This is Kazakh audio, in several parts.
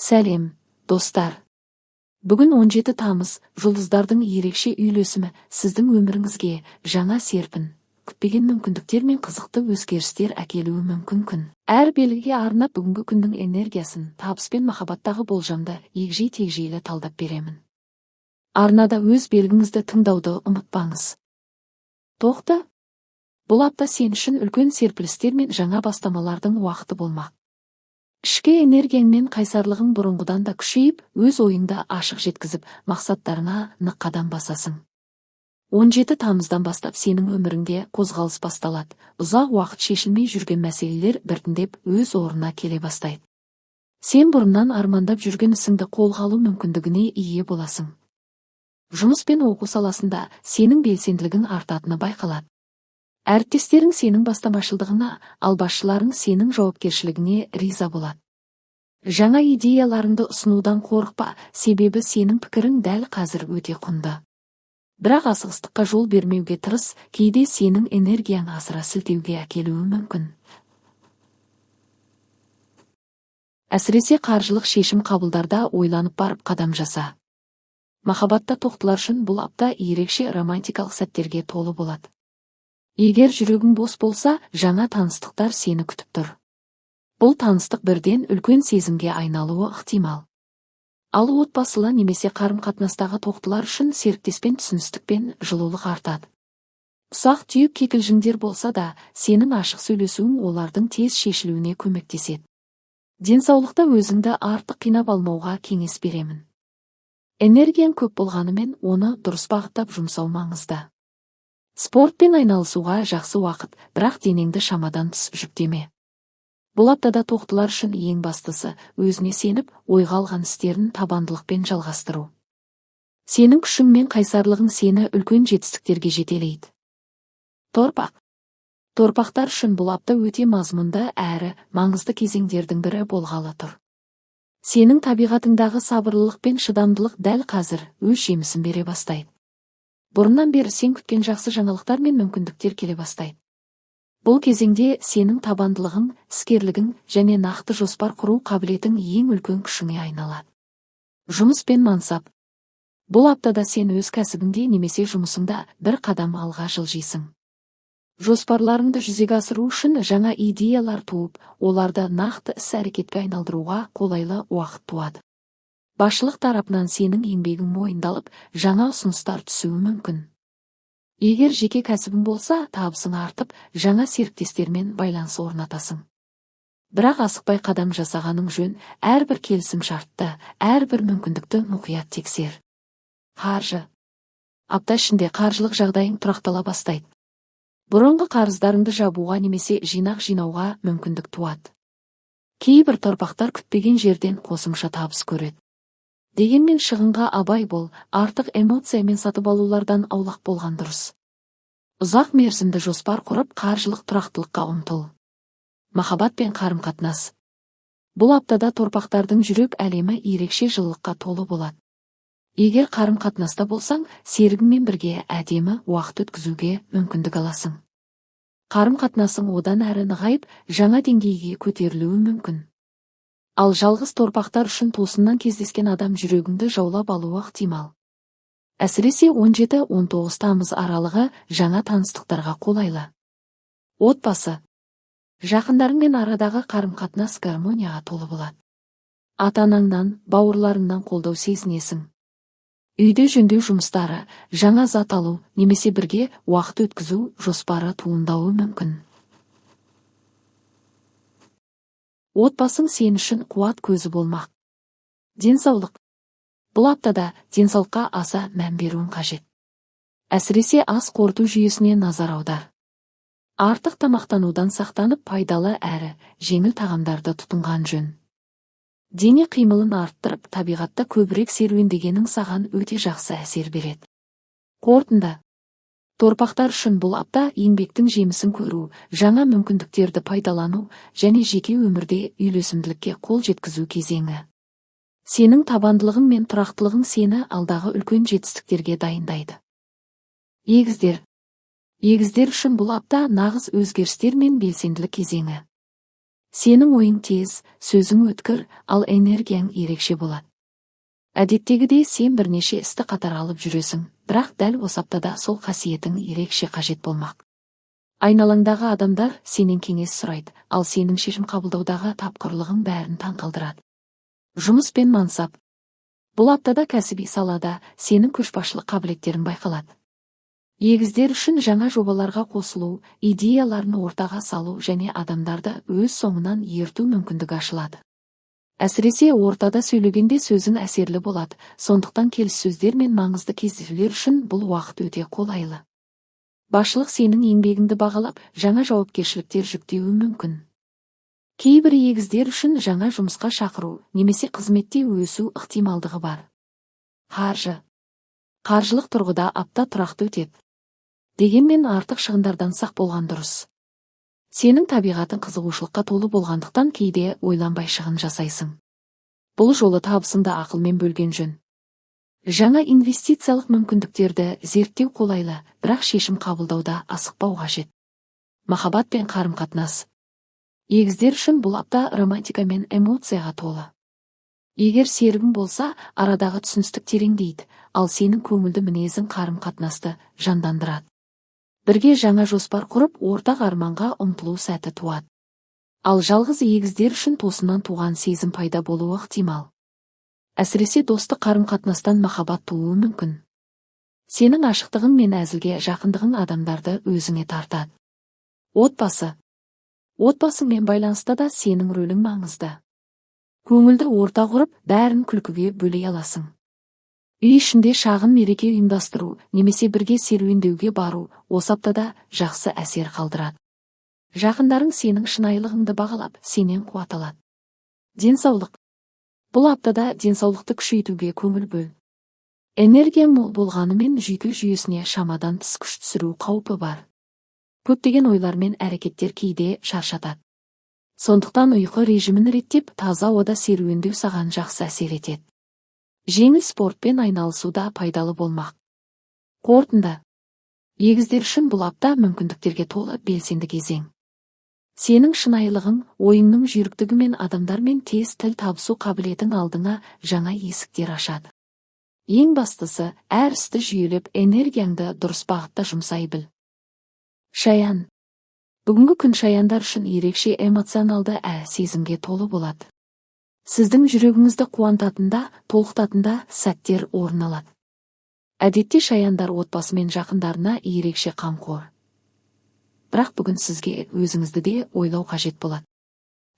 Сәлем, достар! Бүгін 17 тамыз, жұлдыздардың ерекше үйлесімі сіздің өміріңізге жаңа серпін, күтпеген мүмкіндіктер мен қызықты өзгерістер әкелуі мүмкін күн. Әр белгіге арнап бүгінгі күннің энергиясын, табыс пен махаббаттағы болжамды егжей-тегжейлі талдап беремін. Арнада өз белгіңізді тыңдауды ұмытпаңыз. Тоқты, бұл апта сен үшін үлкен серпілістер мен жаңа бастамалардың уақыты болмақ. Ішкі энергияң мен қайсарлығың бұрынғыдан да күшейіп, өз ойыңды ашық жеткізіп, мақсаттарыңа нық қадам басасың. 17 тамыздан бастап сенің өміріңде қозғалыс басталады. Ұзақ уақыт шешілмей жүрген мәселелер біртіндеп өз орнына келе бастайды. Сен бұрыннан армандап жүрген ісіңді қолға алу мүмкіндігіне ие боласың. Жұмыс пен оқу саласында сенің белсенділігің артатыны байқалады. Әріптестерің сенің бастамашылдығыңа, ал басшыларың сенің жауапкершілігіңе риза болады. Жаңа идеяларыңды ұсынудан қорықпа, себебі сенің пікірің дәл қазір өте құнды. Бірақ асығыстыққа жол бермеуге тырыс, кейде сенің энергияң асыра сілтеуге әкелуі мүмкін. Әсіресе қаржылық шешім қабылдарда ойланып барып қадам жаса. Махаббатта тоқтылар үшін бұл апта ерекше романтикалық сәттерге толы болады. Егер жүрегің бос болса, жаңа таныстықтар сені күтіп тұр. Бұл таныстық бірден үлкен сезімге айналуы ықтимал. Ал отбасылы немесе қарым-қатынастағы тоқтылар үшін серіктеспен түсіністік пен жылулық артады. Ұсақ-түйек кикілжіңдер болса да, сенің ашық сөйлесуің олардың тез шешілуіне көмектеседі. Денсаулықта өзіңді артық қинап алмауға кеңес беремін. Энергияң көп болғанымен, оны дұрыс бағыттап жұмсау маңызды. Спортпен айналысуға жақсы уақыт, бірақ денеңді шамадан тыс жүктеме. Бұл аптада тоқтылар үшін ең бастысы өзіне сеніп, ойға алған істерін табандылықпен жалғастыру. Сенің күшің мен қайсарлығың сені үлкен жетістіктерге жетелейді. Торпақ. Торпақтар үшін бұл апта өте мазмұнды әрі маңызды кезеңдердің бірі болғалы тұр. Сенің табиғатыңдағы сабырлылық пен шыдамдылық дәл қазір өз жемісін бере бастайды. Бұрыннан бері сен күткен жақсы жаңалықтар мен мүмкіндіктер келе бастайды. Бұл кезеңде сенің табандылығың, іскерлігің және нақты жоспар құру қабілетің ең үлкен күшіңе айналады. Жұмыс пен мансап. Бұл аптада сен өз кәсібіңде немесе жұмысыңда бір қадам алға жылжисың. Жоспарларыңды жүзеге асыру үшін жаңа идеялар туып, оларды нақты іс-әрекетке айналдыруға қолайлы уақыт туады. Басшылық тарапынан сенің еңбегің мойындалып, жаңа ұсыныстар түсуі мүмкін. Егер жеке кәсібің болса, табысың артып, жаңа серіктестермен байланыс орнатасың. Бірақ асықпай қадам жасағаның жөн, әрбір келісім шартты, әрбір мүмкіндікті мұқият тексер. Қаржы. Апта ішінде қаржылық жағдайың тұрақтала бастайды. Бұрынғы қарыздарыңды жабуға немесе жинақ жинауға мүмкіндік туады. Кейбір торпақтар күтпеген жерден қосымша табыс көреді. Дегенмен шығынға абай бол, артық эмоция мен сатып алулардан аулақ болған дұрыс. Ұзақ мерзімді жоспар құрып, қаржылық тұрақтылыққа ұмтыл. Махаббат пен қарым-қатынас. Бұл аптада торпақтардың жүрек әлемі ерекше жылылыққа толы болады. Егер қарым-қатынаста болсаң, серігіңмен бірге әдемі уақыт өткізуге мүмкіндік аласың. Қарым-қатынасың одан әрі нығайып, жаңа деңгейге көтерілуі мүмкін. Ал жалғыз торпақтар үшін тосыннан кездескен адам жүрегіңді жаулап алуы ықтимал. Әсіресе 17-19 тамыз аралығы жаңа таныстықтарға қолайлы. Отбасы. Жақындарыңмен арадағы қарым-қатынас гармонияға толы болады. Ата-анаңнан, бауырларыңнан қолдау сезінесің. Үйде жөндеу жұмыстары, жаңа зат алу немесе бірге уақыт өткізу жоспары туындауы мүмкін. Отбасың сен үшін қуат көзі болмақ. Денсаулық. Бұл аптада денсаулыққа аса мән беруің қажет. Әсіресе ас қорыту жүйесіне назар аудар. Артық тамақтанудан сақтанып, пайдалы әрі жеңіл тағамдарды тұтынған жөн. Дене қимылын арттырып, табиғатта көбірек серуендегенің саған өте жақсы әсер береді. Қорытынды. Торпақтар үшін бұл апта еңбектің жемісін көру, жаңа мүмкіндіктерді пайдалану және жеке өмірде үйлесімділікке қол жеткізу кезеңі. Сенің табандылығың мен тұрақтылығың сені алдағы үлкен жетістіктерге дайындайды. Егіздер. Егіздер үшін бұл апта нағыз өзгерістер мен белсенділік кезеңі. Сенің ойың тез, сөзің өткір, ал энергияң ерекше болады. Әдеттегідей сен бірнеше істі қатар алып жүресің, бірақ дәл осы аптада сол қасиетің ерекше қажет болмақ. Айналаңдағы адамдар сенен кеңес сұрайды, ал сенің шешім қабылдаудағы тапқырлығың бәрін таңқалдырады. Жұмыс пен мансап. Бұл аптада кәсіби салада сенің көшбасшылық қабілеттерің байқалады. Егіздер үшін жаңа жобаларға қосылу, идеяларын ортаға салу және адамдарды өз соңынан ерту мүмкіндігі ашылады. Әсіресе ортада сөйлегенде сөзің әсерлі болады, сондықтан келіссөздер мен маңызды кездесулер үшін бұл уақыт өте қолайлы. Басшылық сенің еңбегіңді бағалап, жаңа жауапкершіліктер жүктеуі мүмкін. Кейбір егіздер үшін жаңа жұмысқа шақыру немесе қызметте өсу ықтималдығы бар. Қаржы. Қаржылық тұрғыда апта тұрақты өтеді. Дегенмен артық шығындардан сақ болған дұрыс. Сенің табиғатың қызығушылыққа толы болғандықтан кейде ойланбай шығын жасайсың. Бұл жолы табысыңды ақылмен бөлген жөн. Жаңа инвестициялық мүмкіндіктерді зерттеу қолайлы, бірақ шешім қабылдауда асықпау қажет. Махаббат пен қарым-қатынас. Егіздер үшін бұл апта романтика мен эмоцияға толы. Егер серігің болса, арадағы түсіністік тереңдейді, ал сенің көңілді мінезің қарым-қатынасты жандандырады. Бірге жаңа жоспар құрып, ортақ арманға ұмтылу сәті туады. Ал жалғыз егіздер үшін тосыннан туған сезім пайда болуы ықтимал. Әсіресе достық қарым-қатынастан махаббат тууы мүмкін. Сенің ашықтығың мен әзілге жақындығың адамдарды өзіңе тартады. Отбасы. Отбасыңмен байланыста да сенің рөлің маңызды. Көңілді орта құрып, бәрін күлкіге бөлей аласың. Үй ішінде шағын мереке ұйымдастыру немесе бірге серуендеуге бару осы аптада жақсы әсер қалдырады. Жақындарың сенің шынайылығыңды бағалап, сенен қуат алады. Денсаулық. Бұл аптада денсаулықты күшейтуге көңіл бөл. Энергия мол болғанымен жүйке жүйесіне шамадан тыс күш түсіру қаупі бар. Көптеген ойлар мен әрекеттер кейде шаршатады. Сондықтан ұйқы режимін реттеп, таза ауада серуендеу саған жақсы әсер етеді. Жеңіл спортпен айналысу да пайдалы болмақ. Қорытынды. Егіздер үшін бұл апта мүмкіндіктерге толы белсенді кезең. Сенің шынайылығың, ойыңның жүйріктігі мен адамдармен тез тіл табысу қабілетің алдыңа жаңа есіктер ашады. Ең бастысы, әр істі жүйелеп, энергияңды дұрыс бағытта жұмсай біл. Шаян. Бүгінгі күн шаяндар үшін ерекше эмоционалды сезімге толы болады. Сіздің жүрегіңізді қуантатында, толқытатында сәттер орын алады. Әдетте шаяндар отбасы мен жақындарына ерекше қамқор. Бірақ бүгін сізге өзіңізді де ойлау қажет болады.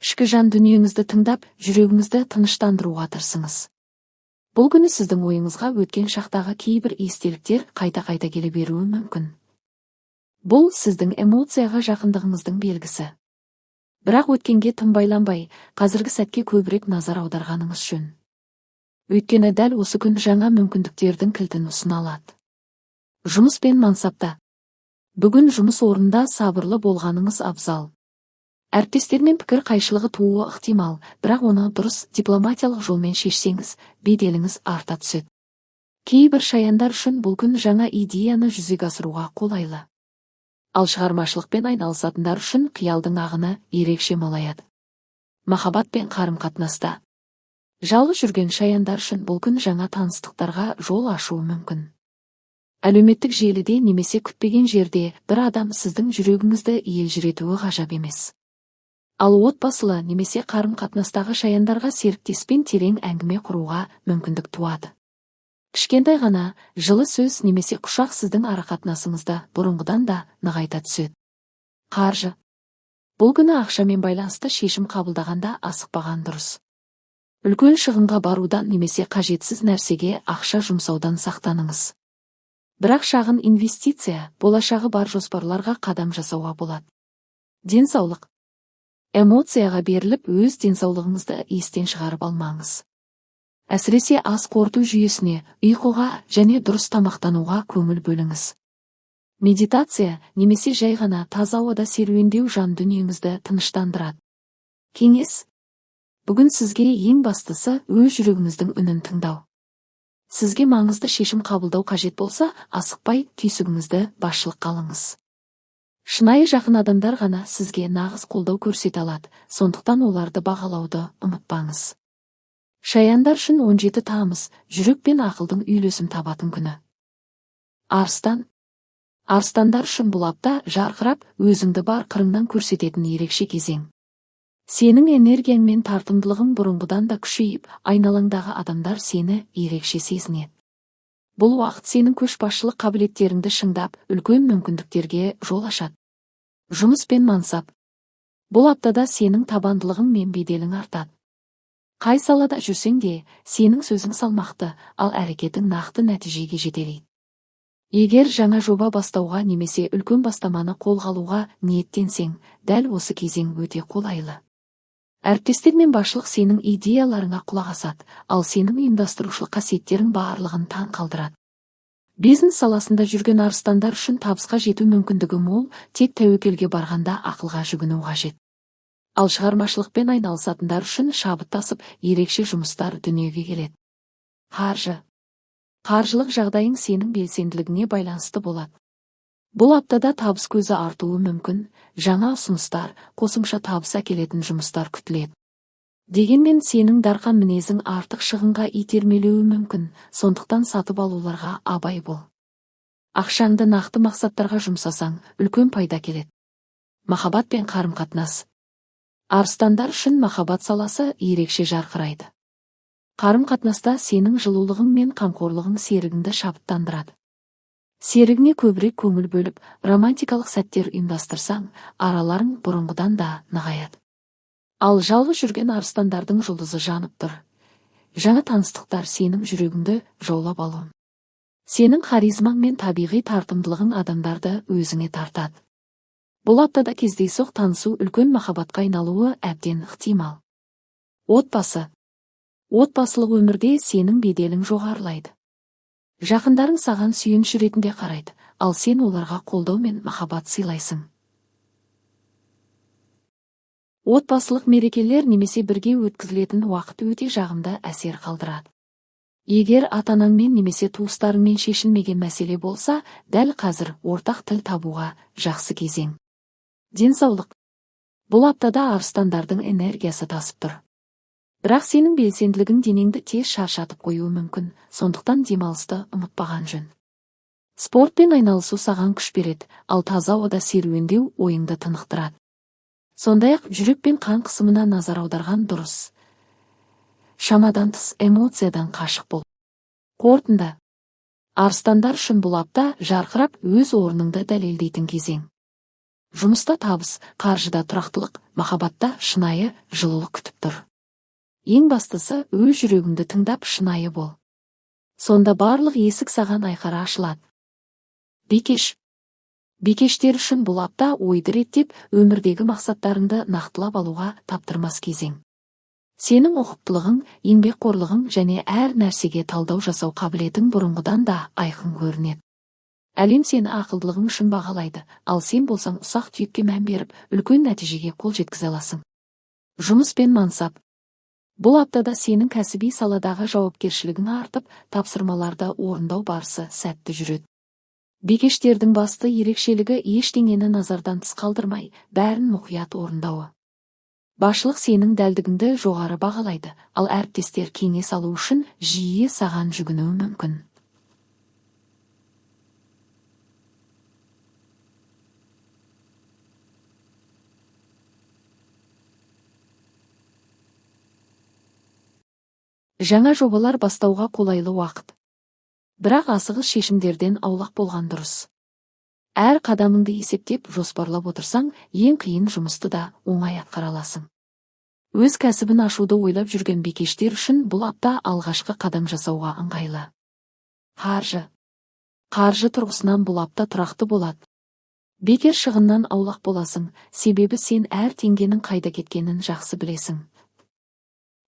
Ішкі жан дүниеңізді тыңдап, жүрегіңізді тыныштандыруға тырысыңыз. Бұл күні сіздің ойыңызға өткен шақтағы кейбір естеліктер қайта-қайта келе беруі мүмкін. Бұл сіздің эмоцияға жақындығыңыздың белгісі. Бірақ өткенге тым байланбай, қазіргі сәтке көбірек назар аударғаныңыз жөн. Өйткені дәл осы күн жаңа мүмкіндіктердің кілтін ұсына алады. Жұмыс пен мансапта. Бүгін жұмыс орнында сабырлы болғаныңыз абзал. Әріптестермен пікір қайшылығы тууы ықтимал, бірақ оны дұрыс дипломатиялық жолмен шешсеңіз, беделіңіз арта түседі. Кейбір шаяндар үшін бұл күн жаңа идеяны жүзеге асыруға қолайлы. Ал шығармашылықпен айналысатындар үшін қиялдың ағыны ерекше молаяды. Махаббат пен қарым-қатынаста. Жалғыз жүрген шаяндар үшін бұл күн жаңа таныстықтарға жол ашуы мүмкін. Әлеуметтік желіде немесе күтпеген жерде бір адам сіздің жүрегіңізді елжіретуі ғажап емес. Ал отбасылы немесе қарым-қатынастағы шаяндарға серіктеспен терең әңгіме құруға мүмкіндік туады. Кішкентай ғана жылы сөз немесе құшақ сіздің арақатынасыңызды бұрынғыдан да нығайта түседі. Қаржы. Бұл күні ақшамен байланысты шешім қабылдағанда асықпаған дұрыс. Үлкен шығынға барудан немесе қажетсіз нәрсеге ақша жұмсаудан сақтаныңыз. Бірақ шағын инвестиция, болашағы бар жоспарларға қадам жасауға болады. Денсаулық. Эмоцияға беріліп, өз денсаулығыңызды естен шығарып алмаңыз. Әсіресе ас қорыту жүйесіне, ұйқыға және дұрыс тамақтануға көңіл бөліңіз. Медитация немесе жай ғана таза ауада серуендеу жан дүниеңізді тыныштандырады. Кеңес. Бүгін сізге ең бастысы өз жүрегіңіздің үнін тыңдау. Сізге маңызды шешім қабылдау қажет болса, асықпай түйсігіңізді басшылыққа алыңыз. Шынайы жақын адамдар ғана сізге нағыз қолдау көрсете алады, сондықтан оларды бағалауды ұмытпаңыз. Шаяндар үшін 17 тамыз, жүрек пен ақылдың үйлесім табатын күні. Арыстан. Арыстандар үшін бұл апта жарқырап, өзіңді бар қырыңнан көрсететін ерекше кезең. Сенің энергияң мен тартымдылығың бұрынғыдан да күшейіп, айналаңдағы адамдар сені ерекше сезінеді. Бұл уақыт сенің көшбасшылық қабілеттеріңді шыңдап, үлкен мүмкіндіктерге жол ашады. Жұмыс пен мансап. Бұл аптада сенің табандылығың мен беделің артады. Қай салада жүрсең де, сенің сөзің салмақты, ал әрекетің нақты нәтижеге жетелейді. Егер жаңа жоба бастауға немесе үлкен бастаманы қолға алуға ниеттенсең, дәл осы кезең өте қолайлы. Әріптестер мен басшылық сенің идеяларыңа құлақ асады, ал сенің ұйымдастырушылық қасиеттерің барлығын таң қалдырады. Бизнес саласында жүрген арыстандар үшін табысқа жету мүмкіндігі мол, тек тәуекелге барғанда ақылға жүгіну қажет. Ал шығармашылықпен айналысатындар үшін шабыттасып, ерекше жұмыстар дүниеге келеді. Қаржы. Қаржылық жағдайың сенің белсенділігіңе байланысты болады. Бұл аптада табыс көзі артуы мүмкін, жаңа ұсыныстар, қосымша табыс әкелетін жұмыстар күтіледі. Дегенмен сенің дарқан мінезің артық шығынға итермелеуі мүмкін, сондықтан сатып алуларға абай бол. Ақшаңды нақты мақсаттарға жұмсасаң, үлкен пайда келеді. Махаббат пен қарым-қатынас. Арыстандар үшін махаббат саласы ерекше жарқырайды. Қарым-қатынаста сенің жылулығың мен қамқорлығың серігіңді шабыттандырады. Серігіңе көбірек көңіл бөліп, романтикалық сәттер ұйымдастырсаң, араларың бұрынғыдан да нығаяды. Ал жалғыз жүрген арыстандардың жұлдызы жанып тұр. Жаңа таныстықтар сенің жүрегіңді жаулап алуы. Сенің харизмаң мен табиғи тартымдылығың адамдарды өзіңе тартады. Бұл аптада кездейсоқ танысу үлкен махаббатқа айналуы әбден ықтимал. Отбасы. Отбасылық өмірде сенің беделің жоғарылайды. Жақындарың саған сүйеніш ретінде қарайды, ал сен оларға қолдау мен махаббат сыйлайсың. Отбасылық мерекелер немесе бірге өткізілетін уақыт өте жағымды әсер қалдырады. Егер ата-анаңмен немесе туыстарыңмен шешілмеген мәселе болса, дәл қазір ортақ тіл табуға жақсы кезең. Денсаулық. Бұл аптада арыстандардың энергиясы тасып тұр. Бірақ сенің белсенділігің денеңді тез шаршатып қоюы мүмкін, сондықтан демалысты ұмытпаған жөн. Спортпен айналысу саған күш береді, ал таза ауада серуендеу ойыңды тынықтырады. Сондай-ақ жүрек пен қан қысымына назар аударған дұрыс. Шамадан тыс эмоциядан қашық бол. Қорытынды. Арыстандар үшін бұл апта жарқырап өз орныңды дәлелдейтін кезең. Жұмыста табыс, қаржыда тұрақтылық, махаббатта шынайы жылулық күтіп тұр. Ең бастысы, өз жүрегіңді тыңдап шынайы бол. Сонда барлық есік саған айқара ашылады. Бикеш. Бикештер үшін бұл апта ойды реттеп, өмірдегі мақсаттарыңды нақтылап алуға таптырмас кезең. Сенің ұқыптылығың, еңбекқорлығың және әр нәрсеге талдау жасау қабілетің бұрынғыдан да айқын көрінеді. Әлем сені ақылдылығың үшін бағалайды, ал сен болсаң ұсақ түйекке мән беріп, үлкен нәтижеге қол жеткізе аласың. Жұмыс пен мансап. Бұл аптада сенің кәсіби саладағы жауапкершілігің артып, тапсырмаларды орындау барысы сәтті жүреді. Бикештердің басты ерекшелігі ештеңені назардан тыс қалдырмай, бәрін мұқият орындауы. Басшылық сенің дәлдігіңді жоғары бағалайды, ал әріптестер кеңес алу үшін жиі саған жүгінуі мүмкін. Жаңа жобалар бастауға қолайлы уақыт. Бірақ асығыс шешімдерден аулақ болған дұрыс. Әр қадамыңды есептеп, жоспарлап отырсаң, ең қиын жұмысты да оңай атқара аласың. Өз кәсібін ашуды ойлап жүрген бикештер үшін бұл апта алғашқы қадам жасауға ыңғайлы. Қаржы. Қаржы тұрғысынан бұл апта тұрақты болады. Бекер шығыннан аулақ боласың, себебі сен әр теңгенің қайда кеткенін жақсы білесің.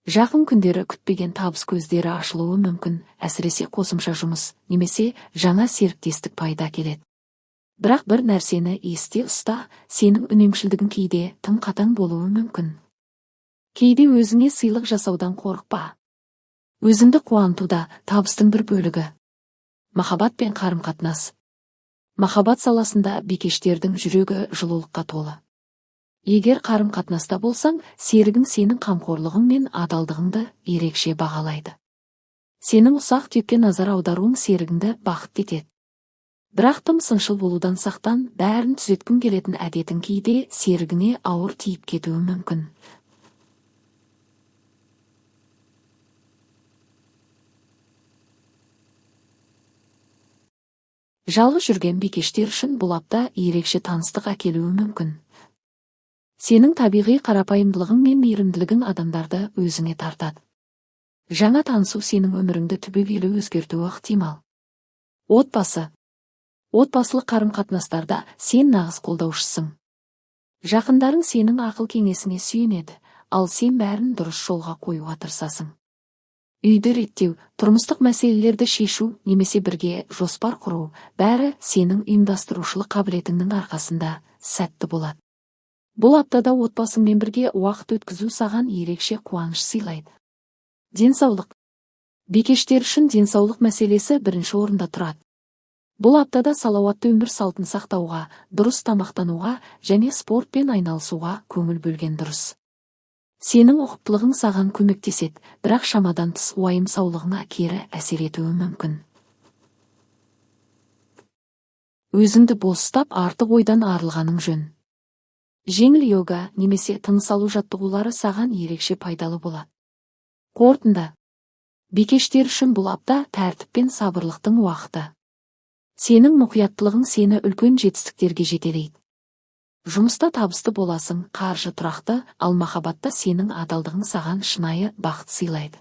Жақын күндері күтпеген табыс көздері ашылуы мүмкін, әсіресе қосымша жұмыс немесе жаңа серіктестік пайда келеді. Бірақ бір нәрсені есте ұста, сенің үнемшілдігің кейде тым қатаң болуы мүмкін. Кейде өзіңе сыйлық жасаудан қорықпа. Өзіңді қуанту да табыстың бір бөлігі. Махаббат пен қарым-қатынас. Махаббат саласында бикештердің жүрегі жылулыққа толы. Егер қарым-қатынаста болсаң, серігің сенің қамқорлығың мен адалдығыңды ерекше бағалайды. Сенің ұсақ-түйекке назар аударуың серігіңді бақытты етеді. Бірақ тым сыншыл болудан сақтан, бәрін түзеткің келетін әдетің кейде серігіңе ауыр тиіп кетуі мүмкін. Жалғыз жүрген бикештер үшін бұл апта ерекше таныстық әкелуі мүмкін. Сенің табиғи қарапайымдылығың мен мейірімділігің адамдарды өзіңе тартады. Жаңа танысу сенің өміріңді түбегейлі өзгертуі ықтимал. Отбасы. Отбасылық қарым-қатынастарда сен нағыз қолдаушысың. Жақындарың сенің ақыл кеңесіңе сүйенеді, ал сен бәрін дұрыс жолға қоюға тырысасың. Үйді реттеу, тұрмыстық мәселелерді шешу немесе бірге жоспар құру, бәрі сенің ұйымдастырушылық қабілетіңнің арқасында сәтті болады. Бұл аптада отбасыңмен бірге уақыт өткізу саған ерекше қуаныш сыйлайды. Денсаулық. Бикештер үшін денсаулық мәселесі бірінші орында тұрады. Бұл аптада салауатты өмір салтын сақтауға, дұрыс тамақтануға және спортпен айналысуға көңіл бөлген дұрыс. Сенің ұқыптылығың саған көмектеседі, бірақ шамадан тыс уайым саулығыңа кері әсер етуі мүмкін. Өзіңді бос ұстап, артық ойдан арылғаның жөн. Жеңіл йога немесе тыныс алу жаттығулары саған ерекше пайдалы болады. Қорытынды. Бикештер үшін бұл апта тәртіп пен сабырлықтың уақыты. Сенің мұқияттылығың сені үлкен жетістіктерге жетелейді. Жұмыста табысты боласың, қаржы тұрақты, ал махаббатта сенің адалдығың саған шынайы бақыт сыйлайды.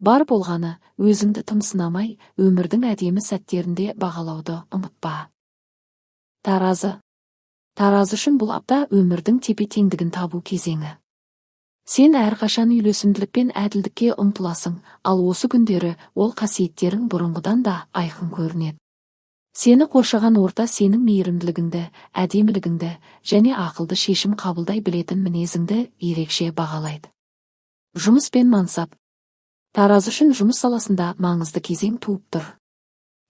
Бар болғаны, өзіңді тым сынамай, өмірдің әдемі сәттерінде бағалауды ұмытпа. Таразы. Таразы үшін бұл апта өмірдің тепе-теңдігін табу кезеңі. Сен әрқашан үйлесімділік пен әділдікке ұмтыласың, ал осы күндері ол қасиеттерің бұрынғыдан да айқын көрінеді. Сені қоршаған орта сенің мейірімділігіңді, әдемілігіңді және ақылды шешім қабылдай білетін мінезіңді ерекше бағалайды. Жұмыс пен мансап. Таразы үшін жұмыс саласында маңызды кезең туып тұр.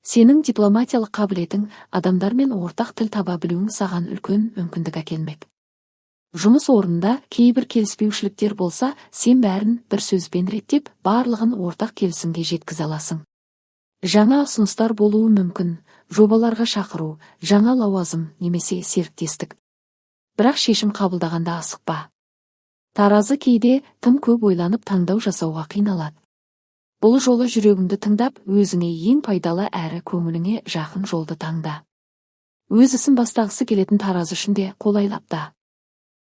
Сенің дипломатиялық қабілетің, адамдармен ортақ тіл таба білуің саған үлкен мүмкіндік әкелмек. Жұмыс орнында кейбір келіспеушіліктер болса, сен бәрін бір сөзбен реттеп, барлығын ортақ келісімге жеткізе аласың. Жаңа ұсыныстар болуы мүмкін, жобаларға шақыру, жаңа лауазым немесе серіктестік. Бірақ шешім қабылдағанда асықпа. Таразы кейде тым көп ойланып таңдау жасауға қиналады. Бұл жолы жүрегіңді тыңдап, өзіңе ең пайдалы әрі көңіліңе жақын жолды таңда. Өз ісін бастағысы келетін таразы үшін де қолайлы апта.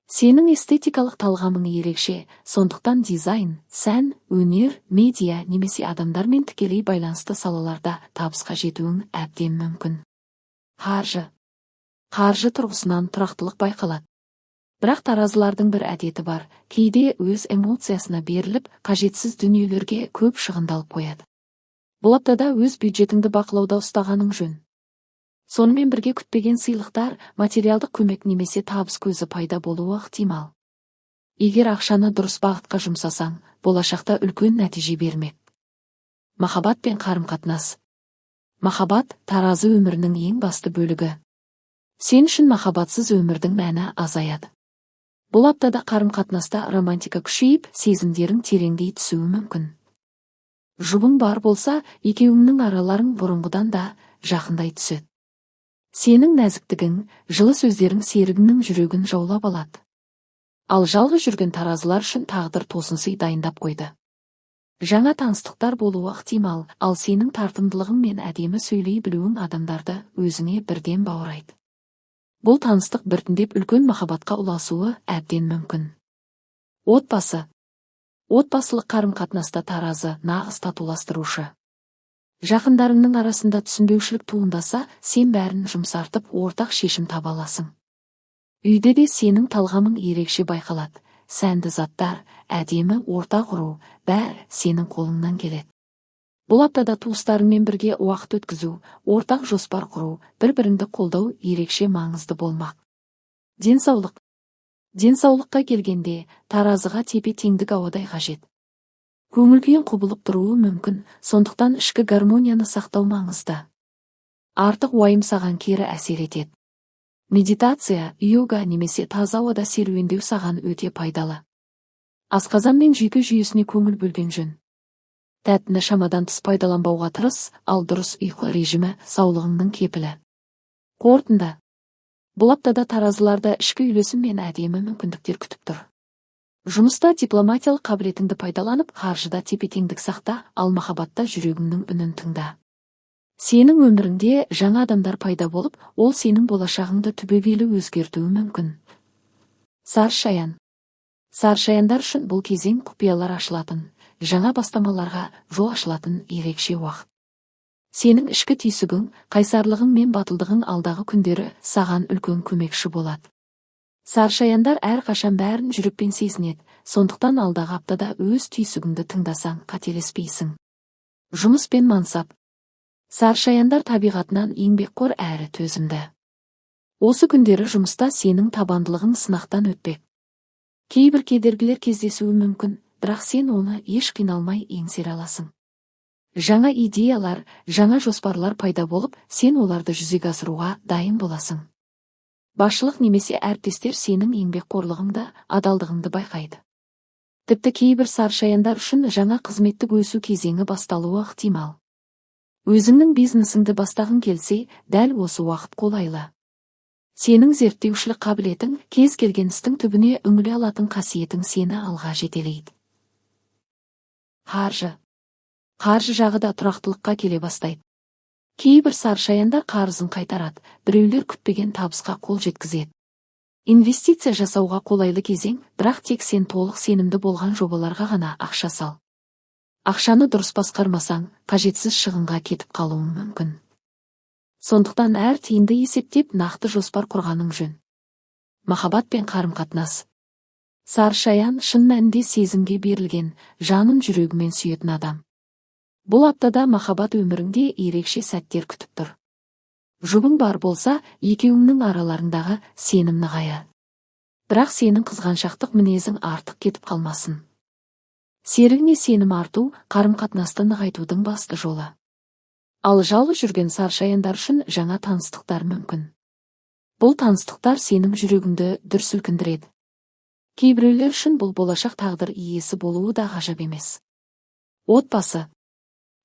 Сенің эстетикалық талғамың ерекше, сондықтан дизайн, сән, өнер, медиа немесе адамдармен тікелей байланысты салаларда табысқа жетуің әбден мүмкін. Қаржы. Қаржы тұрғысынан тұрақтылық байқалады. Бірақ таразылардың бір әдеті бар, кейде өз эмоциясына беріліп, қажетсіз дүниелерге көп шығындалып қояды. Бұл аптада өз бюджетіңді бақылауда ұстағаның жөн. Сонымен бірге күтпеген сыйлықтар, материалдық көмек немесе табыс көзі пайда болуы ықтимал. Егер ақшаны дұрыс бағытқа жұмсасаң, болашақта үлкен нәтиже бермек. Махаббат пен қарым-қатынас. Махаббат таразы өмірінің ең басты бөлігі. Сен үшін махаббатсыз өмірдің мәні азаяды. Бұл аптада қарым-қатынаста романтика күшейіп, сезімдерің тереңдей түсуі мүмкін. Жұбың бар болса, екеуіңнің араларың бұрынғыдан да жақындай түседі. Сенің нәзіктігің, жылы сөздерің серігіңнің жүрегін жаулап алады. Ал жалғыз жүрген таразылар үшін тағдыр тосын сый дайындап қойды. Жаңа таныстықтар болуы ықтимал, ал сенің тартымдылығың мен әдемі сөйлей білуің адамдарды өзіңе бірден баурайды. Бұл таныстық біртіндеп үлкен махаббатқа ұласуы әбден мүмкін. Отбасы. Отбасылық қарым-қатынаста таразы нағыз татуластырушы. Жақындарыңның арасында түсінбеушілік туындаса, сен бәрін жұмсартып, ортақ шешім таба аласың. Үйде де сенің талғамың ерекше байқалады. Сәнді заттар, әдемі орта құру, бәрі сенің қолыңнан келеді. Бұл аптада туыстарыңмен бірге уақыт өткізу, ортақ жоспар құру, бір-біріңді қолдау ерекше маңызды болмақ. Денсаулық. Денсаулыққа келгенде, таразыға тепе-теңдік ауадай қажет. Көңіл күйің құбылып тұруы мүмкін, сондықтан ішкі гармонияны сақтау маңызды. Артық уайым саған кері әсер етеді. Медитация, йога немесе таза ауада серуендеу саған өте пайдалы. Асқазан мен жүйке жүйесіне көңіл бөлген жөн. Тәттіні шамадан тыс пайдаланбауға тырыс, ал дұрыс ұйқы режимі саулығыңның кепілі. Қорытынды. Бұл аптада таразыларды ішкі үйлесім мен әдемі мүмкіндіктер күтіп тұр. Жұмыста дипломатиялық қабілетіңді пайдаланып, қаржыда тепе-теңдік сақта, ал махаббатта жүрегіңнің үнін тыңда. Сенің өміріңде жаңа адамдар пайда болып, ол сенің болашағыңды түбегейлі өзгертуі мүмкін. Саршаян. Саршаяндар үшін бұл кезең құпиялар ашылатын, жаңа бастамаларға жол ашылатын ерекше уақыт. Сенің ішкі түйсігің, қайсарлығың мен батылдығың алдағы күндері саған үлкен көмекші болады. Саршаяндар әрқашан бәрін жүрекпен сезінеді, сондықтан алдағы аптада өз түйсігіңді тыңдасаң қателеспейсің. Жұмыс пен мансап. Саршаяндар табиғатынан еңбекқор әрі төзімді. Осы күндері жұмыста сенің табандылығың сынақтан өтпек. Кейбір кедергілер кездесуі мүмкін, бірақ сен оны еш қиналмай еңсере аласың. Жаңа идеялар, жаңа жоспарлар пайда болып, сен оларды жүзеге асыруға дайын боласың. Басшылық немесе әріптестер сенің еңбекқорлығыңды, адалдығыңды байқайды. Тіпті кейбір саршаяндар үшін жаңа қызметтік өсу кезеңі басталуы ықтимал. Өзіңнің бизнесіңді бастағың келсе, дәл осы уақыт қолайлы. Сенің зерттеушілік қабілетің, кез келген істің түбіне үңіле алатын қасиетің сені алға жетелейді. Қаржы. Қаржы жағы да тұрақтылыққа келе бастайды. Кейбір саршаяндар қарызын қайтарады, біреулер күтпеген табысқа қол жеткізеді. Инвестиция жасауға қолайлы кезең, бірақ тек сен толық сенімді болған жобаларға ғана ақша сал. Ақшаны дұрыс басқармасаң, қажетсіз шығынға кетіп қалуың мүмкін. Сондықтан әр тиынды есептеп нақты жоспар құрғаның жөн. Махаббат пен қарым-қатынас. Саршаян шын мәнінде сезімге берілген, жанын жүрегімен сүйетін адам. Бұл аптада махаббат өміріңде ерекше сәттер күтіп тұр. Жұбың бар болса, екеуіңнің араларындағы сенім нығаяды. Бірақ сенің қызғаншақтық мінезің артық кетіп қалмасын. Серігіне сенім арту, қарым-қатынасты нығайтудың басты жолы. Ал жалғыз жүрген саршаяндар үшін жаңа таныстықтар мүмкін. Бұл таныстықтар сенің жүрегіңді дүр сілкіндіреді. Кейбіреулер үшін бұл болашақ тағдыр иесі болуы да ғажап емес. Отбасы.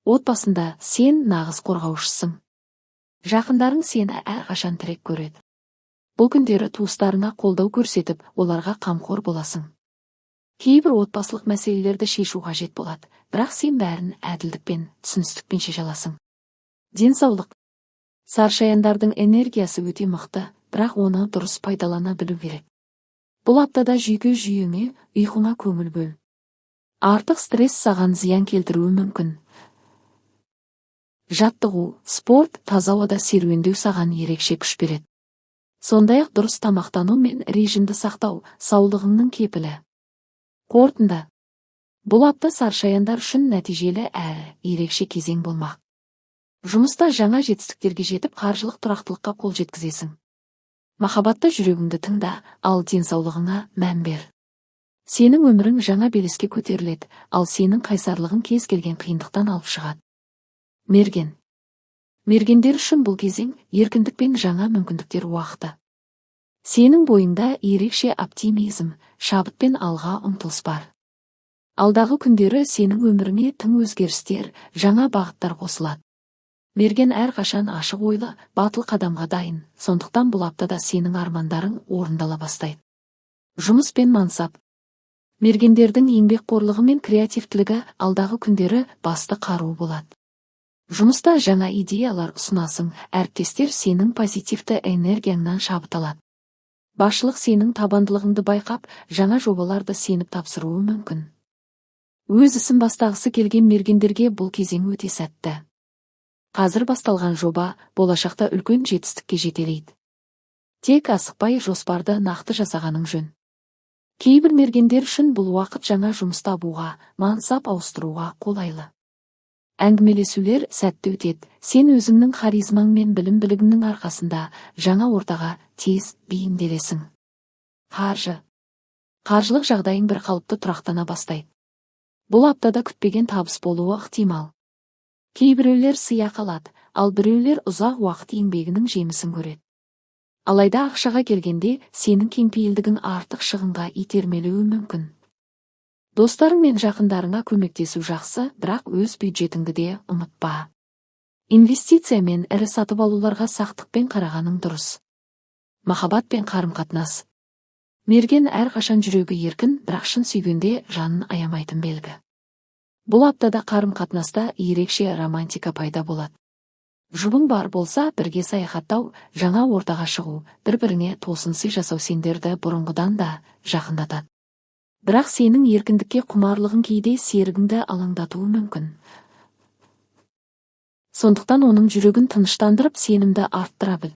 Отбасында сен нағыз қорғаушысың. Жақындарың сені әрқашан тірек көреді. Бұл күндері туыстарыңа қолдау көрсетіп, оларға қамқор боласың. Кейбір отбасылық мәселелерді шешу қажет болады, бірақ сен бәрін әділдікпен, түсіністікпен шеше аласың. Денсаулық. Саршаяндардың энергиясы өте мықты, бірақ оны дұрыс пайдалана білу керек. Бұл аптада жүйке жүйеңе, ұйқыңа көңіл бөл. Артық стресс саған зиян келтіруі мүмкін. Жаттығу, спорт, таза ауада серуендеу саған ерекше күш береді. Сондай-ақ дұрыс тамақтану мен режимді сақтау саулығыңның кепілі. Қорытынды. Бұл апта саршаяндар үшін нәтижелі әрі ерекше кезең болмақ. Жұмыста жаңа жетістіктерге жетіп, қаржылық тұрақтылыққа қол жеткізесің. Махаббатта жүрегіңді тыңда, ал денсаулығыңа мән бер. Сенің өмірің жаңа белеске көтеріледі, ал сенің қайсарлығың кез келген қиындықтан алып шығады. Мерген. Мергендер үшін бұл кезең еркіндік пен жаңа мүмкіндіктер уақыты. Сенің бойыңда ерекше оптимизм, шабыт пен алға ұмтылыс бар. Алдағы күндері сенің өміріңе тың өзгерістер, жаңа бағыттар қосылады. Мерген әрқашан ашық ойлы, батыл қадамға дайын, сондықтан бұл аптада сенің армандарың орындала бастайды. Жұмыс пен мансап. Мергендердің еңбекқорлығы мен креативтілігі алдағы күндері басты қару болады. Жұмыста жаңа идеялар ұсынасың, әріптестер сенің позитивті энергияңнан шабыт алады. Басшылық сенің табандылығыңды байқап, жаңа жобаларды сеніп тапсыруы мүмкін. Өз ісін бастағысы келген мергендерге бұл кезең өте сәтті. Қазір басталған жоба болашақта үлкен жетістікке жетелейді. Тек асықпай жоспарды нақты жасағаның жөн. Кейбір мергендер үшін бұл уақыт жаңа жұмыс табуға, мансап ауыстыруға қолайлы. Әңгімелесулер сәтті өтеді. Сен өзіңнің харизмаң мен білім-білігіңнің арқасында жаңа ортаға тез бейімделесің. Қаржы. Қаржылық жағдайың бір қалыпты тұрақтана бастайды. Бұл аптада күтпеген табыс болуы ықтимал. Кейбіреулер сыйақы алады, ал біреулер ұзақ уақыт еңбегінің жемісін көреді. Алайда ақшаға келгенде сенің кеңпейілдігің артық шығынға итермелеуі мүмкін. Достарың мен жақындарыңа көмектесу жақсы, бірақ өз бюджетіңді де ұмытпа. Инвестиция мен ірі сатып алуларға сақтықпен қарағаның дұрыс. Махаббат пен қарым-қатынас. Мерген әрқашан жүрегі еркін, бірақ шын сүйгенде жанын аямайтын белгі. Бұл аптада қарым-қатынаста ерекше романтика пайда болады. Жұбың бар болса, бірге саяхаттау, жаңа ортаға шығу, бір-біріңе тосын сый жасау сендерді бұрынғыдан да жақындатады. Бірақ сенің еркіндікке құмарлығың кейде серігіңді алаңдатуы мүмкін. Сондықтан оның жүрегін тыныштандырып, сенімді арттыра біл.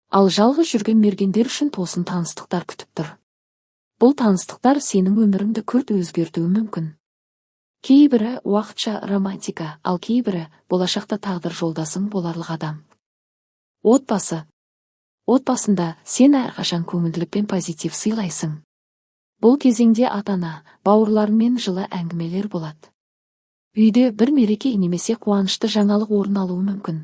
Ал жалғыз жүрген мергендер үшін тосын таныстықтар күтіп тұр. Бұл таныстықтар сенің өміріңді күрт өзгертуі мүмкін. Кейбірі уақытша романтика, ал кейбірі болашақта тағдыр жолдасың боларлық адам. Отбасы. Отбасында сен әрқашан көңілділік пен позитив сыйлайсың. Бұл кезеңде ата-ана, бауырларыңмен жылы әңгімелер болады. Үйде бір мереке немесе қуанышты жаңалық орын алуы мүмкін.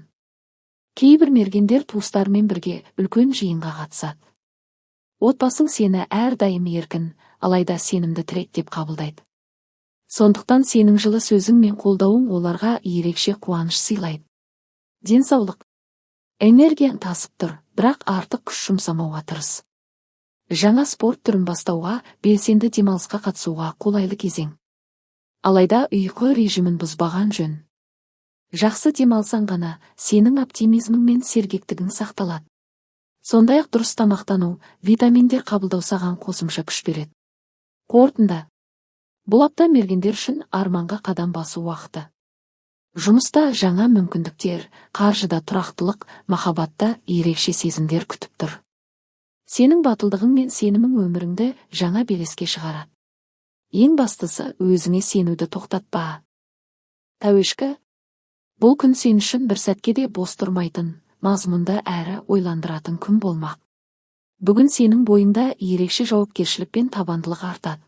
Кейбір мергендер туыстарымен бірге үлкен жиынға қатысады. Отбасың сені әрдайым еркін, алайда сенімді тірек деп қабылдайды. Сондықтан сенің жылы сөзің мен қолдауың оларға ерекше қуаныш сыйлайды. Денсаулық. Энергияң тасып тұр, бірақ артық күш жұмсамауға тырыс. Жаңа спорт түрін бастауға, белсенді демалысқа қатысуға қолайлы кезең. Алайда ұйқы режимін бұзбаған жөн. Жақсы демалсаң ғана, сенің оптимизмің мен сергектігің сақталады. Сондай-ақ дұрыс тамақтану, витаминдер қабылдау саған қосымша күш береді. Қорытынды. Бұл апта мергендер үшін арманға қадам басу уақыты. Жұмыста жаңа мүмкіндіктер, қаржыда тұрақтылық, махаббатта ерекше сезімдер күтіп тұр. Сенің батылдығың мен сенімің өміріңді жаңа белеске шығарады. Ең бастысы, өзіңе сенуді тоқтатпа. Тәуешкі, бұл күн сен үшін бір сәтке де бос тұрмайтын, мазмұнды әрі ойландыратын күн болмақ. Бүгін сенің бойыңда ерекше жауапкершілік пен табандылық артады.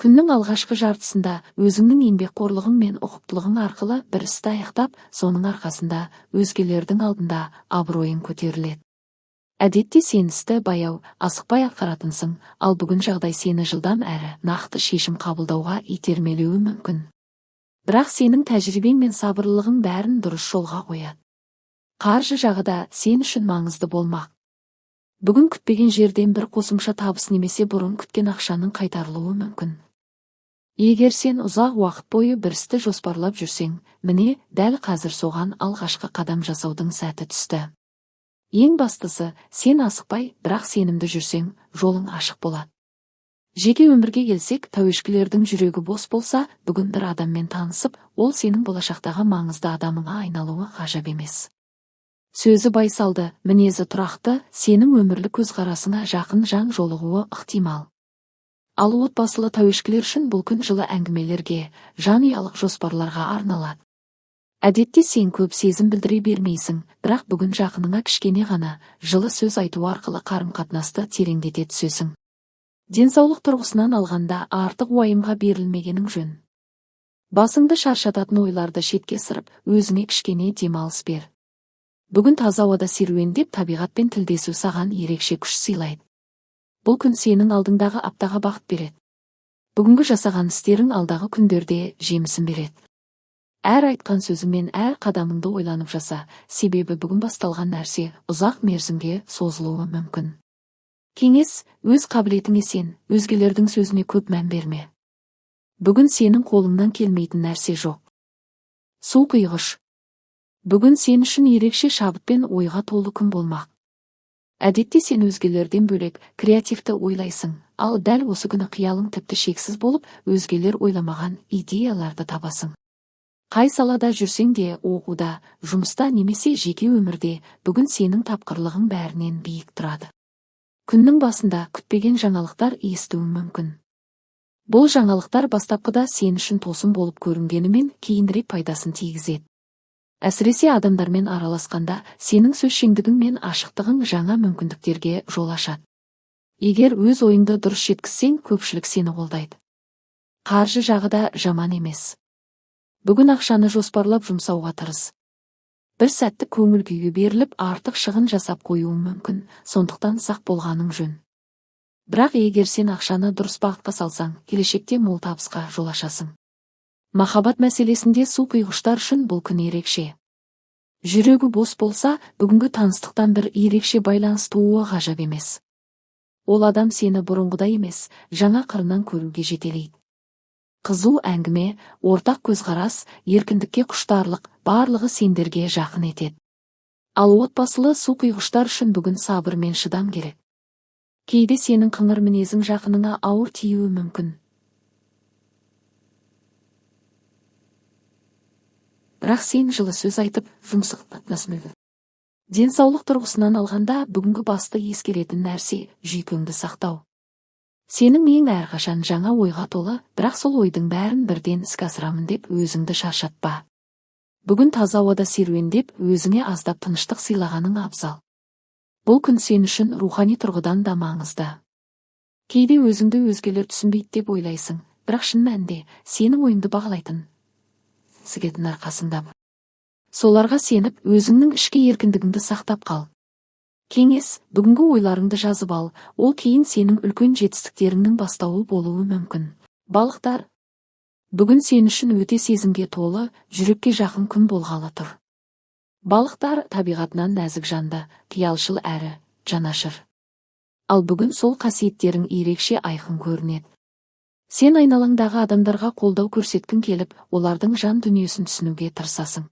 Күннің алғашқы жартысында өзіңнің еңбекқорлығың мен ұқыптылығың арқылы бір істі аяқтап, соның арқасында өзгелердің алдында абыройың көтеріледі. Әдетте сен істі баяу, асықпай атқаратынсың, ал бүгін жағдай сені жылдам әрі нақты шешім қабылдауға итермелеуі мүмкін. Бірақ сенің тәжірибең мен сабырлылығың бәрін дұрыс жолға қояды. Қаржы жағы да сен үшін маңызды болмақ. Бүгін күтпеген жерден бір қосымша табыс немесе бұрын күткен ақшаның қайтарылуы мүмкін. Егер сен ұзақ уақыт бойы бір істі жоспарлап жүрсең, міне дәл қазір соған алғашқы қадам жасаудың сәті түсті. Ең бастысы, сен асықпай, бірақ сенімді жүрсең, жолың ашық болады. Жеке өмірге келсек, тәуешкілердің жүрегі бос болса, бүгін бір адаммен танысып, ол сенің болашақтағы маңызды адамыңа айналуы ғажап емес. Сөзі байсалды, мінезі тұрақты, сенің өмірлік көзқарасыңа жақын жан жолығуы ықтимал. Ал отбасылы тәуешкілер үшін бұл күн жылы әңгімелерге, жанұялық жоспарларға арналады. Әдетте сен көп сезім білдіре бермейсің, бірақ бүгін жақыныңа кішкене ғана жылы сөз айту арқылы қарым-қатынасты тереңдете түсесің. Денсаулық тұрғысынан алғанда артық уайымға берілмегенің жөн. Басыңды шаршататын ойларды шетке ысырып, өзіңе кішкене демалыс бер. Бүгін таза ауада серуендеп, табиғатпен тілдесу саған ерекше күш сыйлайды. Бұл күн сенің алдыңдағы аптаға бақыт береді. Бүгінгі жасаған істерің алдағы күндерде жемісін береді. Әр айтқан сөзің мен әр қадамыңды ойланып жаса, себебі бүгін басталған нәрсе ұзақ мерзімге созылуы мүмкін. Кеңес, өз қабілетіңе сен, өзгелердің сөзіне көп мән берме. Бүгін сенің қолыңнан келмейтін нәрсе жоқ. Су құйғыш. Бүгін сен үшін ерекше шабыт пен ойға толы күн болмақ. Әдетте сен өзгелерден бөлек креативті ойлайсың, ал дәл осы күні қиялың тіпті шексіз болып, өзгелер ойламаған идеяларды табасың. Қай салада жүрсең де, оқуда, жұмыста немесе жеке өмірде бүгін сенің тапқырлығың бәрінен биік тұрады. Күннің басында күтпеген жаңалықтар естуің мүмкін. Бұл жаңалықтар бастапқыда сен үшін тосын болып көрінгенімен кейінірек пайдасын тигізеді. Әсіресе адамдармен араласқанда сенің сөзшеңдігің мен ашықтығың жаңа мүмкіндіктерге жол ашады. Егер өз ойыңды дұрыс жеткізсең, көпшілік сені қолдайды. Қаржы жағы да жаман емес. Бүгін ақшаны жоспарлап жұмсауға тырыс. Бір сәттік көңіл күйге беріліп, артық шығын жасап қоюың мүмкін, сондықтан сақ болғаның жөн. Бірақ егер сен ақшаны дұрыс бағытқа салсаң, келешекте мол табысқа жол ашасың. Махаббат мәселесінде су құйғыштар үшін бұл күн ерекше. Жүрегі бос болса, бүгінгі таныстықтан бір ерекше байланыс тууы ғажап емес. Ол адам сені бұрынғыдай емес, жаңа қырынан көруге жетелейді. Қызу әңгіме, ортақ көзқарас, еркіндікке құштарлық, барлығы сендерге жақын етеді. Ал отбасылы су құйғыштар үшін бүгін сабыр мен шыдам керек. Кейде сенің қыңыр мінезің жақыныңа ауыр тиюі мүмкін. Бірақ сен жылы сөз айтып, жұмсақ. Денсаулық тұрғысынан алғанда бүгінгі басты ескеретін нәрсе жүйкеңді сақтау. Сенің миың әрқашан жаңа ойға толы, бірақ сол ойдың бәрін бірден іске асырамын деп өзіңді шаршатпа. Бүгін таза ауада серуендеп, өзіңе аздап тыныштық сыйлағаның абзал. Бұл күн сен үшін рухани тұрғыдан да маңызды. Кейде өзіңді өзгелер түсінбейді деп ойлайсың, бірақ шын мәнінде сенің ойыңды бағалайтын сігетін арқасында. Соларға сеніп, өзіңнің ішкі еркіндігіңді сақтап қал. Кеңес, бүгінгі ойларыңды жазып ал, ол кейін сенің үлкен жетістіктеріңнің бастауы болуы мүмкін. Балықтар, бүгін сен үшін өте сезімге толы, жүрекке жақын күн болғалы тұр. Балықтар табиғатынан нәзік жанды, қиялшыл әрі жанашыр. Ал бүгін сол қасиеттерің ерекше айқын көрінеді. Сен айналаңдағы адамдарға қолдау көрсеткің келіп, олардың жан дүниесін түсінуге тырысасың.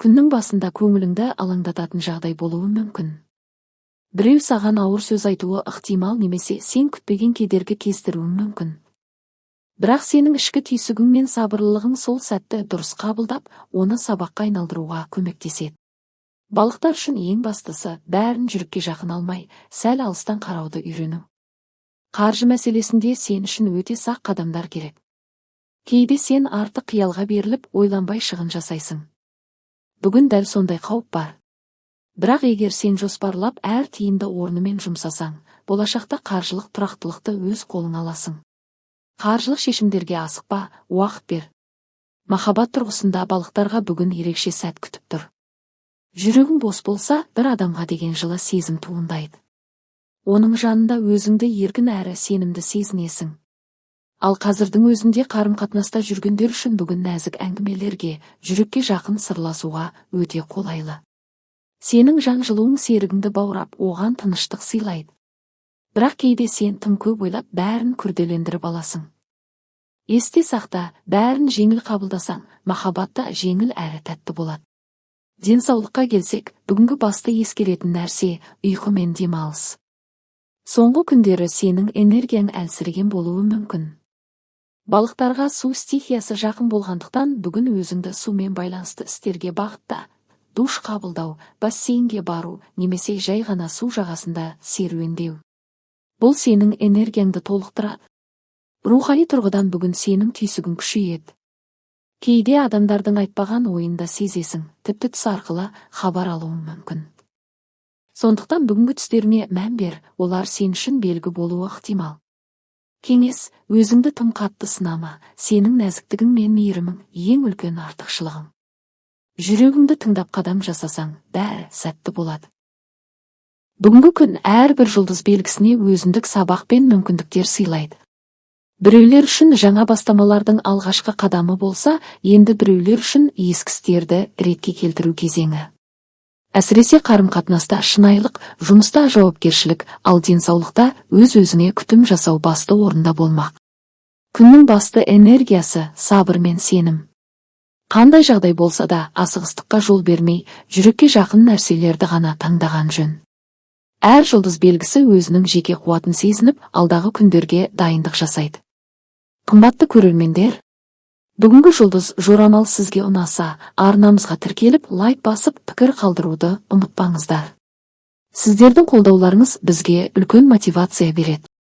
Күннің басында көңіліңді алаңдататын жағдай болуы мүмкін. Біреу саған ауыр сөз айтуы ықтимал немесе сен күтпеген кедергі кездіруі мүмкін. Бірақ сенің ішкі түйсігің мен сабырлылығың сол сәтті дұрыс қабылдап, оны сабаққа айналдыруға көмектеседі. Балықтар үшін ең бастысы бәрін жүрекке жақын алмай, сәл алыстан қарауды үйрену. Қаржы мәселесінде сен үшін өте сақ қадамдар керек. Кейде сен артық қиялға беріліп, ойланбай шығын жасайсың. Бүгін дәл сондай қауіп бар. Бірақ егер сен жоспарлап әр тиынды орнымен жұмсасаң, болашақта қаржылық тұрақтылықты өз қолыңа аласың. Қаржылық шешімдерге асықпа, уақыт бер. Махаббат тұрғысында балықтарға бүгін ерекше сәт күтіп тұр. Жүрегің бос болса, бір адамға деген жылы сезім туындайды. Оның жанында өзіңді еркін әрі сенімді сезінесің. Ал қазірдің өзінде қарым-қатынаста жүргендер үшін бүгін нәзік әңгімелерге, жүрекке жақын сырласуға өте қолайлы. Сенің жан жылуың серігіңді баурап, оған тыныштық сыйлайды. Бірақ кейде сен тым көп ойлап, бәрін күрделендіріп аласың. Есте сақта, бәрін жеңіл қабылдасаң, махаббат та жеңіл әрі тәтті болады. Денсаулыққа келсек, бүгінгі басты ескеретін нәрсе ұйқы мен демалыс. Соңғы күндері сенің энергияң әлсіреген болуы мүмкін. Балықтарға су стихиясы жақын болғандықтан бүгін өзіңді сумен байланысты істерге бағытта. Душ қабылдау, бассейнге бару немесе жай ғана су жағасында серуендеу. Бұл сенің энергияңды толықтырады. Рухани тұрғыдан бүгін сенің түйсігің күшейеді. Кейде адамдардың айтпаған ойын да сезесің, тіпті түс арқылы хабар алуың мүмкін. Сондықтан бүгінгі түстеріңе мән бер, олар сен үшін белгі болуы ықтимал. Кеңес, өзіңді тым қатты сынама, сенің нәзіктігің мен мейірімің ең үлкен артықшылығың. Жүрегіңді тыңдап қадам жасасаң, бәрі сәтті болады. Бүгінгі күн әрбір жұлдыз белгісіне өзіндік сабақ пен мүмкіндіктер сыйлайды. Біреулер үшін жаңа бастамалардың алғашқы қадамы болса, енді біреулер үшін ескі істерді ретке келтіру кезеңі. Әсіресе қарым-қатынаста шынайылық, жұмыста жауапкершілік, ал денсаулықта өз-өзіңе күтім жасау басты орында болмақ. Күннің басты энергиясы сабыр мен сенім. Қандай жағдай болса да асығыстыққа жол бермей, жүрекке жақын нәрселерді ғана таңдаған жөн. Әр жұлдыз белгісі өзінің жеке қуатын сезініп, алдағы күндерге дайындық жасайды. Қымбатты көрермендер, бүгінгі жұлдыз жорамал сізге ұнаса, арнамызға тіркеліп, лайк басып, пікір қалдыруды ұмытпаңыздар. Сіздердің қолдауларыңыз бізге үлкен мотивация береді.